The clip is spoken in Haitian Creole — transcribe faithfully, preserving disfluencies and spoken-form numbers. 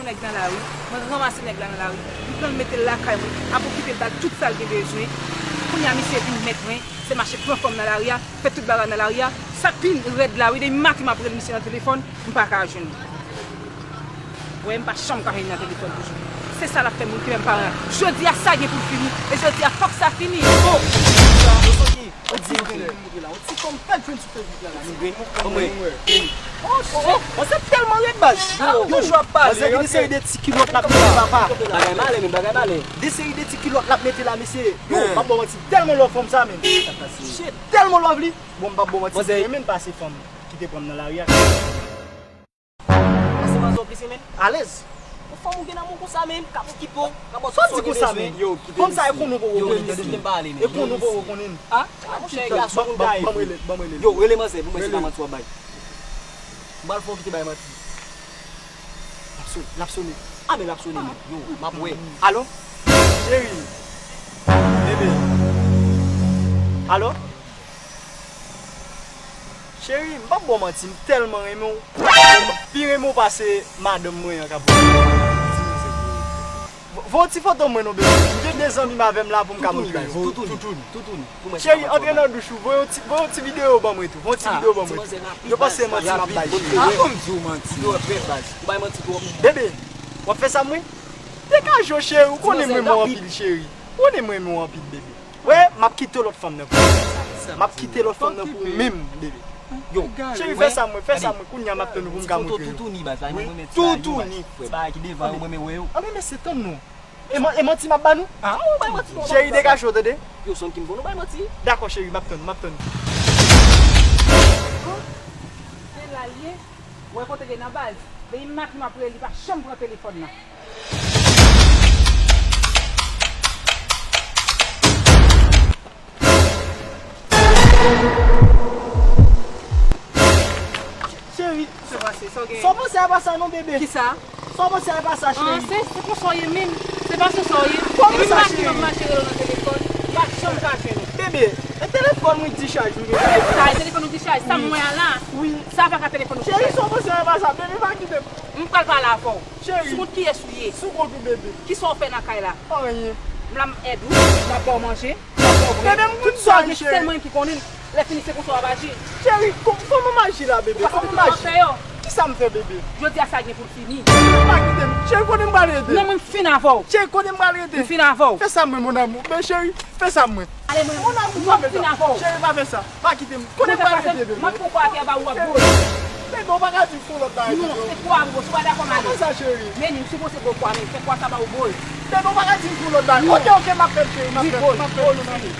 Nèg nan lari, mwen ranmase nèg la nan lari, m pran l mete l lakay mwen, apre kite l ba l tout sa l gen bezwen. Kounye a misye vin mèt mwen, se mache pran fanm nan lari a, fè tout bagay nan lari a. Sa pi rèd la wi, depi maten m ap rele misye nan telefòn, m pa ka jwenn li. Wè, m pa janm ka jwenn li nan telefòn toujou. Se sa l ap fè moun ki menm paran. Jodi a sa gen pou l fini, e jodi a fòk sa fini. Oh! Ou di, ou di, ou di la, ou ti kòm fèk jwenn sou Facebook la, la. Ban mwen. Oh, oh, oh, manzè tèlman rèd baz. Yo, yo jwe ap pale. Manzè gen de seri de ti kilòt l ap mete papa. Bagay malè, men bagay malè. De seri de ti kilòt l ap mete la, mesye. Yo, m ap ba w manti, tèlman love fanm sa, men. Shit, tèlman love li. Bon, m p ap ba w manti, m renmen l pase fanm ki te pran m nan lari a. Pase manzè w plis, men. Alèz. Yon fanm ou gen nan men w konsa, men, k ap okipe w, k ap ba w tout sa w gen bezwen. Yo, kite fanm sa, e konnen w poko konnen, tande. Yo, kite m pale, men. E konnen w poko konnen. Ah, ah, monchè, gason moun ka ye. Ban m rele, ban m rele. Yo, rele manzè, pou mwen se pa manti w ap bay. M pral fè w kite bay manti. L ap sone, l ap sone. Ah, men l ap sone, men. Yo, m ap wè. Alo? Cheri. Bebe. Alo? Cheri, m p ap ba w manti, m tèlman renmen w. M pi renmen w pase madanm mwen an k ap voye. Voye yon ti foto mwen non, bebe. M gen de zanmi m avè m la pou m ka montre yo. Toutouni, toutouni, toutouni. Cheri, antre nan douch ou, voye yon ti, voye yon ti videyo ban mwen tou. Voye yon ti videyo ban mwen tou. Yo panse manti m ap bay. Ah, bon, m di w manti. Yo, bèt baz. Ou bay manti twòp. Bebe, w ap fè sa mwen? Degaje w, cheri, ou konnen m renmen w anpil, cheri. Ou konnen m renmen w anpil, bebe. Wè, m ap kite lòt fanm nan pou ou. M ap kite lòt fanm nan pou ou menm, bebe. Yo, cheri, fè sa mwen, fè sa mwen. Kounye a m ap tann ou pou m ka montre yo. Toutouni, baz, la, mwen mèt sa, yo, baz. Toutouni. Frè, bagay ki devan yo, mwen, mwen wè yo. Anben, men se tann nou. E man-, e manti m ap ba nou? Ah, ou bay manti twòp. Cheri, degaje w, tande? Yo, sonn ki m fò nou bay manti. Dakò, cheri, m ap tann, m ap tann. Se la l ye. Ou wè kote l ye nan baz. Depi maten m ap rele li, pa janm pran telefòn nan. Cheri, sa w panse, sa w genyen? Sa w panse a pa sa non, bebe. Kisa? Sa w panse a pa sa, cheri? Ah, se, se konsa w ye menm. Se pa konsa w ye. Kòman sa, cheri? Depi maten m ap mache rele w nan telefòn, pa janm ka jwenn ou. Bebe, e telefòn mwen dichaj, wi, bebe. Sa, e telefòn ou dichaj, sa m wè a la. Wi. Sa pa ka telefòn ou dichaj. Cheri, sa w panse a pa sa, bebe, pa kite m. M pral pale avè w. Cheri. Sou kont kiyès ou ye? Sou kont ou, bebe. Kisa w fè nan kay la? Anyen. M la m èd ou, m ap ba w manje, m ap ba w bwè. Bebe, m konn sa, cheri. Tout sa w gen, sèl mwen ki konnen l. Lè fini, se konsa w ap aji. Cheri, kò-, kòman m aji la, bebe? Ou pa konn sa w ap fè yo? Kisa m fè, bebe? Jodi a sa gen pou l fini. Pa kite m. Cheri, kote m pral rete? Non, mwen m fin avè w. Cheri, kote m pral rete? M fin avè w. Fè sa mwen, mon amour. Men cheri, fè sa mwen. Ale mwen, mon amour, pa fè sa. Cheri, pa fè sa. Pa kite m. Kote m pral rete, bebe? M ap pran kwa atè ba ou ap gwo. Bebe, ou pa ka di m fè yon lòt bagay. Non, se kwa ou gwo, si w pa dakò m ale. Kòman sa, cheri? Men ni, si w panse gwo kwa, men fè kwa sa ba ou gwo. Bebe, ou pa ka di m fè yon lòt bagay. Non. Oke, oke, m ap fè l, cheri, m ap fè l, m ap fè l, mon amour.